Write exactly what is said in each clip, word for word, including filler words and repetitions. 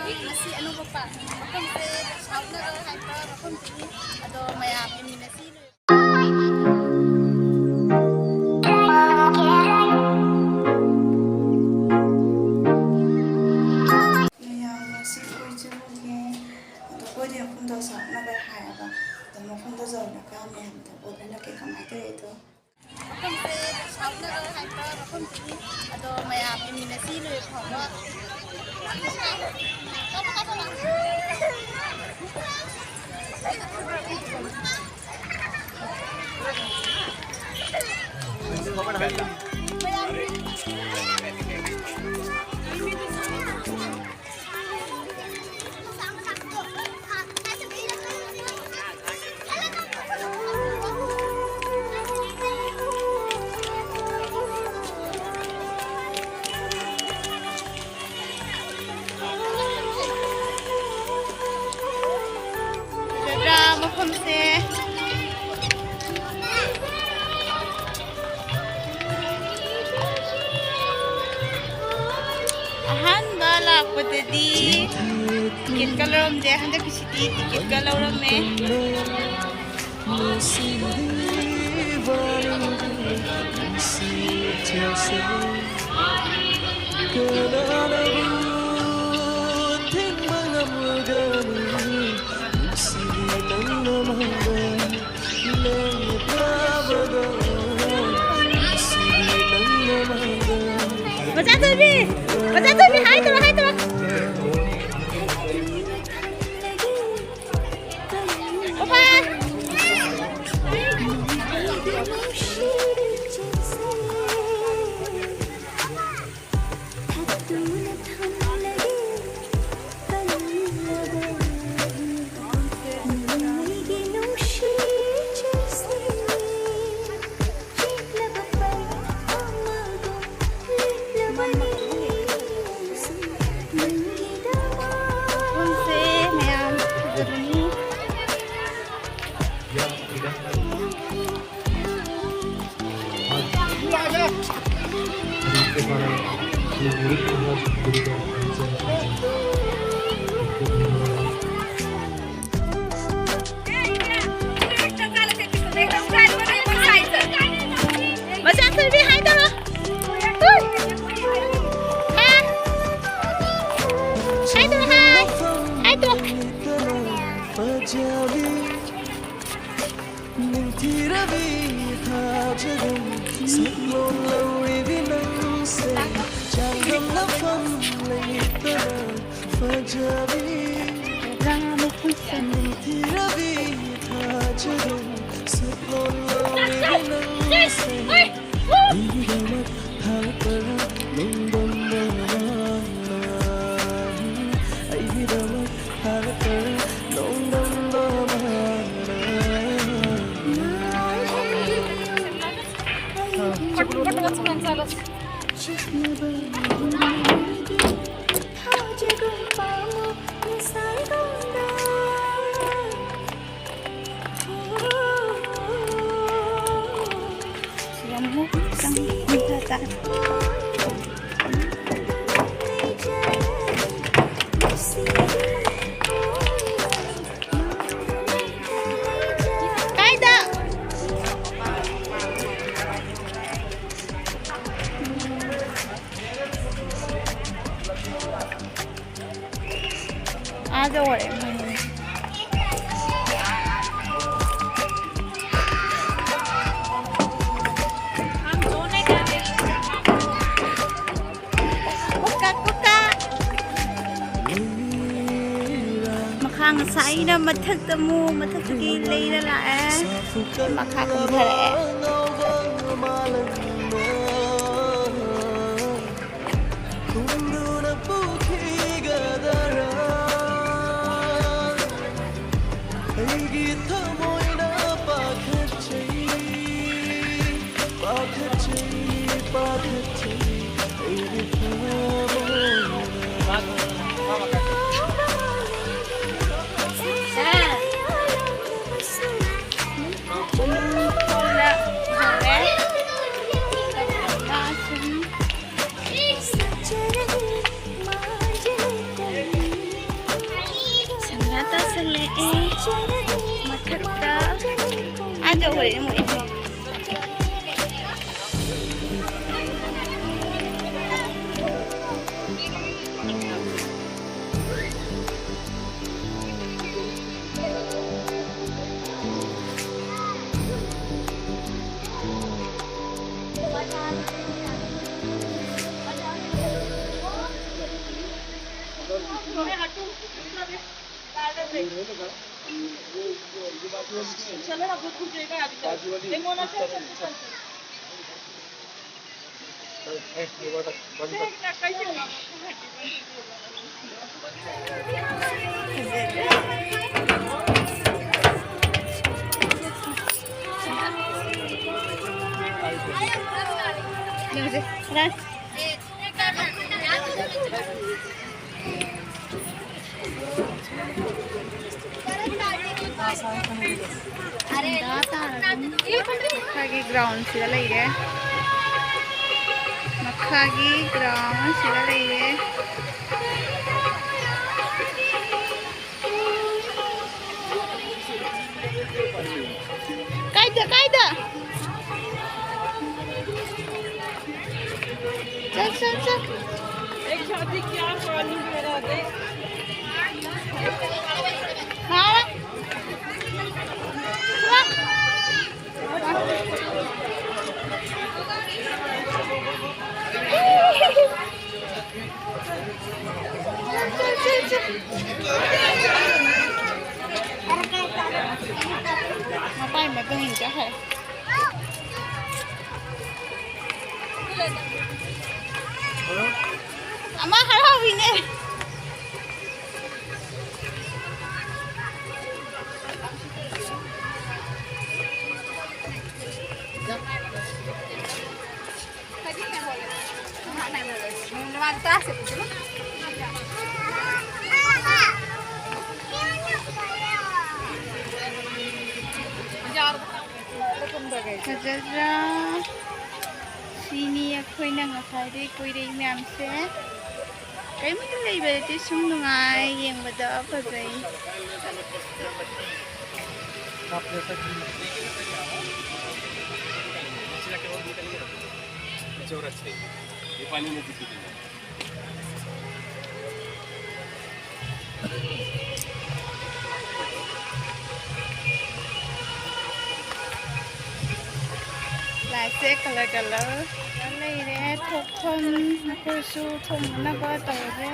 ꯉꯁꯤ ꯑꯅꯧꯕ ꯄꯥꯔꯛ ꯃꯐꯝꯁꯦ ꯁꯥꯎꯠ ꯅꯒꯔ ꯍꯥꯏꯕ ꯃꯐꯝꯁꯤꯅꯤ꯫ ꯑꯗꯣ ꯃꯌꯥꯝ ꯌꯦꯡꯃꯤꯟꯅꯁꯤ꯫ ꯃꯌꯥꯝ ꯉꯁꯤ ꯀꯣꯏ ꯆꯠꯂꯨꯒꯦ꯫ ꯑꯗꯣ ꯀꯣꯏꯗꯣꯏ ꯃꯐꯝꯗꯣ ꯁꯥꯎꯠ ꯅꯒꯔ ꯍꯥꯏꯌꯦꯕ꯫ ꯑꯗꯣ ꯃꯐꯝꯗꯣ ꯌꯧꯔꯒ ꯃꯌꯥꯝꯗ ꯎꯠꯍꯜꯂꯛꯀꯦ ꯀꯃꯥꯏꯅ ꯇꯧꯋꯦꯗꯣ꯫ ꯃꯐꯝꯁꯦ ꯁꯥꯎꯠ ꯅꯒꯔ ꯍꯥꯏꯕ ꯃꯐꯝꯁꯤꯅꯤ꯫ ꯑꯗꯣ ꯃꯌꯥꯝ ꯌꯦꯡꯃꯤꯟꯅꯁꯤ ꯂꯣꯏꯕ ꯐꯥꯎꯕ꯫ ꯐꯖꯗ꯭ꯔꯥ ꯃꯐꯝꯁꯦ? ꯑꯍꯥꯟꯕ ꯂꯥꯛꯄꯗꯗꯤ ꯇꯤꯀꯦꯠꯀ ꯂꯧꯔꯝꯗꯦ, ꯍꯟꯗꯛꯀꯤꯁꯤꯗꯤ ꯇꯤꯀꯦꯠꯀ ꯂꯧꯔꯝꯃꯦ꯫ ꯃꯆꯥ ꯊꯣꯏꯕꯤ! ꯃꯆꯥ ꯊꯣꯏꯕꯤ! ꯍꯥꯏ ꯇꯧꯔꯣ, ꯍꯥꯏ ꯇꯧꯔꯣ! ꯄꯄꯥ! ꯅꯤꯡꯊꯤꯔꯕꯤ ꯊꯥꯖꯒꯨꯝ ꯁꯛꯂꯣꯟ ꯂꯧꯔꯤꯕꯤ ꯅꯪꯁꯦ, ꯆꯥꯡꯗꯝ ꯂꯥꯛꯐꯝ ꯂꯩꯇꯅ ꯐꯖꯕꯤ꯫ ꯅꯤꯡꯊꯤꯔꯕꯤ ꯊꯥꯖꯒꯨꯝ ꯁꯛꯂꯣꯟ ꯂꯧꯔꯤꯕꯤ ꯅꯪꯁꯦ, ꯑꯩꯒꯤꯗꯃꯛ ꯊꯥꯔꯛꯄꯔꯥ ꯅꯣꯡꯗꯝꯕ ꯑꯃ? ꯑꯩꯒꯤꯗꯃꯛ ꯊꯥꯔꯛꯄꯔꯥ ꯅꯣꯡꯗꯝꯕ ꯑꯃ? ꯀꯥꯏꯗ? ꯑꯥꯗ ꯑꯣꯏꯔꯦ ꯃꯣꯏ꯫ ꯀꯨꯀꯥ, ꯀꯨꯀꯥ꯫ ꯃꯈꯥ ꯉꯁꯥꯏ ꯑꯩꯅ ꯃꯊꯛꯇ ꯑꯃꯨꯛ, ꯃꯊꯛꯇꯒꯤ ꯂꯩꯔ ꯂꯥꯛꯑꯦ꯫ ꯃꯈꯥ ꯀꯨꯝꯊꯔꯛꯑꯦ꯫ ꯈꯨꯝꯗꯨꯅ ꯄꯨꯈꯤꯒꯗꯔꯥ? ꯑꯩꯒꯤ ꯊꯃꯣꯏꯅ ꯄꯥꯈꯠꯆꯩ, ꯄꯥꯈꯠꯆꯩ, ꯄꯥꯈꯠꯆꯩ, ꯑꯩꯒꯤ ꯊꯃꯣꯏꯅ꯫ ꯁꯝꯅ ꯇꯧꯁꯜꯂꯛꯑꯦ ꯃꯊꯛꯇ꯫ ꯑꯥꯗ ꯑꯣꯏꯔꯦ ꯃꯣꯏ꯫ चलो ना, भूत भूत रहेगा अभी तक। ये मोना से चलते चलते। ꯃꯈꯥꯒꯤ ꯒ꯭ꯔꯥꯎꯟꯁꯤꯗ ꯂꯩꯔꯦ꯫ ꯃꯈꯥꯒꯤ ꯒ꯭ꯔꯥꯎꯟꯁꯤꯗ ꯂꯩꯔꯦ꯫ ꯀꯥꯏꯗ, ꯀꯥꯏꯗ? ꯆꯠ, ꯆꯠ, ꯆꯠ꯫ एक साथी क्या पानी दे रहा था? हाँ। वाह। ꯆꯠ, ꯆꯠ, ꯆꯠ꯫ ꯃꯄꯥꯏ ꯃꯇꯨꯡ ꯏꯟ ꯆꯠꯈ꯭ꯔꯦ꯫ ꯑꯃ ꯍꯔꯥꯎꯔꯤꯅꯦ꯫ ꯐꯖꯗ꯭ꯔꯥ? ꯁꯤꯅꯤ ꯑꯩꯈꯣꯏꯅ ꯉꯁꯥꯏꯗꯩ ꯀꯣꯏꯔꯛꯏ ꯃꯌꯥꯝꯁꯦ꯫ ꯀꯔꯤꯝꯇ ꯂꯩꯕ ꯅꯠꯇꯦ, ꯁꯨꯝ ꯅꯨꯡꯉꯥꯏ, ꯌꯦꯡꯕꯗ ꯐꯖꯩ꯫ ꯂꯥꯏꯠꯁꯦ ꯀꯂꯔ ꯀꯂꯔ ꯂꯩꯔꯦ꯫ ꯊꯣꯛꯐꯝ ꯑꯩꯈꯣꯏꯁꯨ ꯊꯣꯡꯅꯅꯕ ꯇꯧꯔꯒꯦ꯫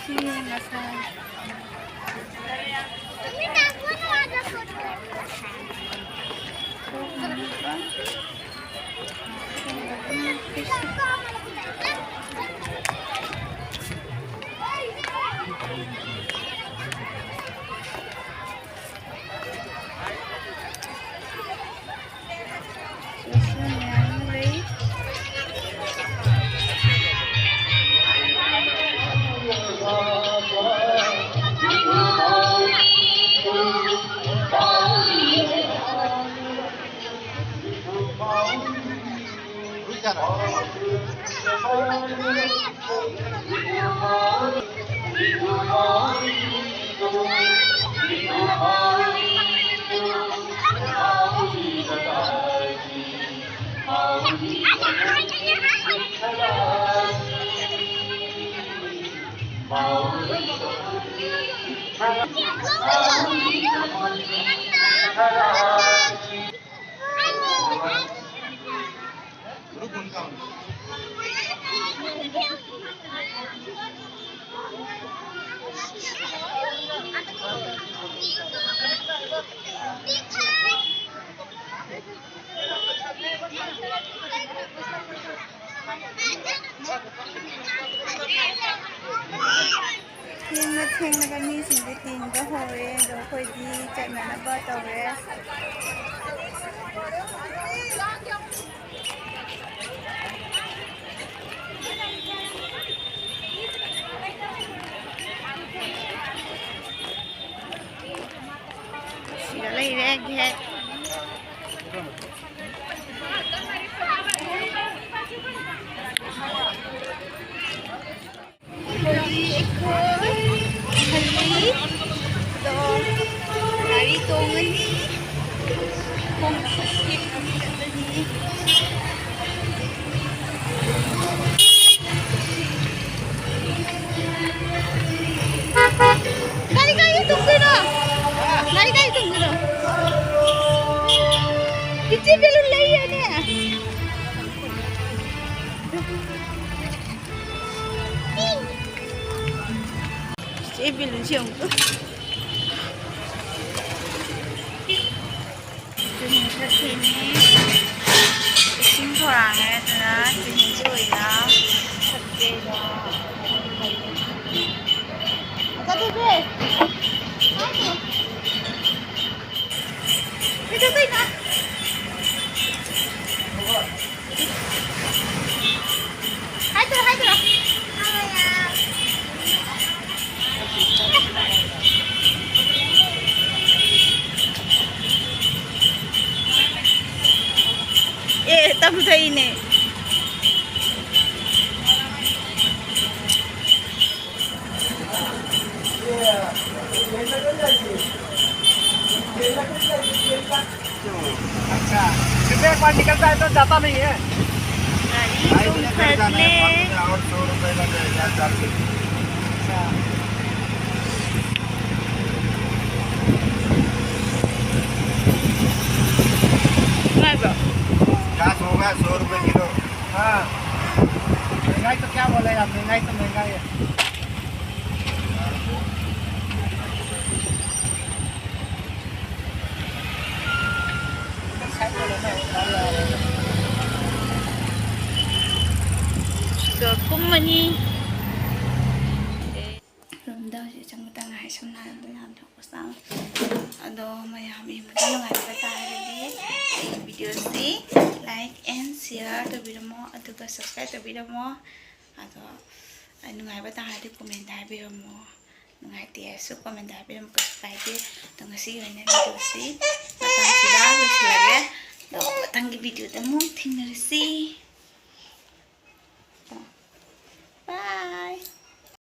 ꯁꯤ ꯉꯁꯥꯏ ꯊꯦꯡꯅ ꯊꯦꯡꯅꯒ ꯃꯤꯁꯤꯡꯁꯦ ꯇꯤꯟꯕ ꯍꯧꯔꯦ꯫ ꯑꯗꯣ ꯑꯩꯈꯣꯏꯗꯤ ꯆꯠꯅꯅꯕ ꯇꯧꯔꯦ꯫ ꯁꯤꯗ ꯂꯩꯔꯦ ꯒꯦꯠ꯫ ꯍꯧꯖꯤꯛ ꯑꯩꯈꯣꯏ ꯍꯜꯂꯤ꯫ ꯑꯗꯣ ꯒꯥꯔꯤ ꯇꯣꯡꯉꯅꯤ꯫ ꯈꯣꯡꯅ ꯆꯠꯂꯅꯤ꯫ ꯒꯥꯔꯤ ꯀꯥꯏꯗ ꯇꯣꯡꯗꯣꯏꯅꯣ? ꯒꯥꯔꯤ ꯀꯥꯏꯗ ꯇꯣꯡꯗꯣꯏꯅꯣ? ꯏꯆꯦ ꯕꯦꯂꯨꯟ ꯂꯩꯔꯦꯅꯦ꯫ ꯑꯩ ꯕꯦꯂꯨꯟꯁꯦ ꯑꯃꯨꯛꯇ꯫ ꯆꯤꯅꯤ ꯈꯔ ꯊꯤꯠꯅꯤ꯫ ꯏꯁꯤꯡ ꯊꯣꯔꯥꯡꯉꯦ, ꯑꯗꯨꯅ ꯆꯤꯅꯤꯁꯦ ꯑꯣꯏꯅ ꯊꯛꯀꯦꯅ꯫ ꯑꯆꯥ, ꯊꯣꯏꯕꯤ! ꯀꯩꯗꯧꯗꯣꯏꯅꯣ? ꯍꯥꯏꯗ꯭ꯔꯣ, ꯍꯥꯏꯗ꯭ꯔꯣ? ꯑꯦ, ꯇꯞꯊꯩꯅꯦ꯫ अच्छा, सुबह एक बार निकलता है तो जाता नहीं है। गाड़ी तुम खरीद ले। और सौ रुपए का तो एक हजार चार सौ। अच्छा। ꯅꯨꯡꯉꯥꯏꯕ꯭ꯔꯣ? ꯒ꯭ꯌꯥꯁ ꯍꯣꯡꯉꯦ, ꯁꯣ ꯔꯨꯄꯦ ꯀꯤꯂꯣ꯫ हाँ। महंगाई तो क्या बोला यार, महंगाई तो महंगाई है। ꯁꯤꯗ ꯀꯨꯝꯃꯅꯤ꯫ ꯔꯨꯝꯗ ꯍꯧꯖꯤꯛ ꯆꯪꯕꯇ ꯉꯥꯏ, ꯁꯝꯅ ꯍꯥꯏꯔꯕꯗ ꯌꯥꯝꯅ ꯍꯣꯁꯇꯥꯜ꯫ ꯑꯗꯣ ꯃꯌꯥꯝ ꯌꯦꯡꯕꯗ ꯅꯨꯡꯉꯥꯏꯕ ꯇꯥꯔꯒꯗꯤ ꯑꯩꯒꯤ ꯚꯤꯗꯤꯑꯣꯁꯤ like and share ꯇꯧꯕꯤꯔꯝꯃꯣ, ꯑꯗꯨꯒ subscribe ꯇꯧꯕꯤꯔꯝꯃꯣ꯫ ꯑꯗꯣ ꯅꯨꯡꯉꯥꯏꯕ ꯇꯥꯔꯗꯤ comment ꯍꯥꯏꯕꯤꯔꯝꯃꯣ, ꯅꯨꯡꯉꯥꯏꯇꯦ ꯍꯥꯏꯔꯁꯨ comment ꯍꯥꯏꯕꯤꯔꯝꯃꯣ, ꯀꯩꯁꯨ ꯀꯥꯏꯗꯦ꯫ ꯑꯗꯣ ꯉꯁꯤꯒꯤ ꯑꯣꯏꯅ ꯚꯤꯗꯤꯑꯣꯁꯤ ꯃꯇꯥꯡꯁꯤꯗ ꯂꯣꯏꯁꯤꯜꯂꯒꯦ꯫ ꯑꯗꯣ ꯃꯊꯪꯒꯤ ꯚꯤꯗꯤꯑꯣꯗ ꯑꯃꯨꯛ ꯊꯦꯡꯅꯔꯁꯤ꯫ Bye꯫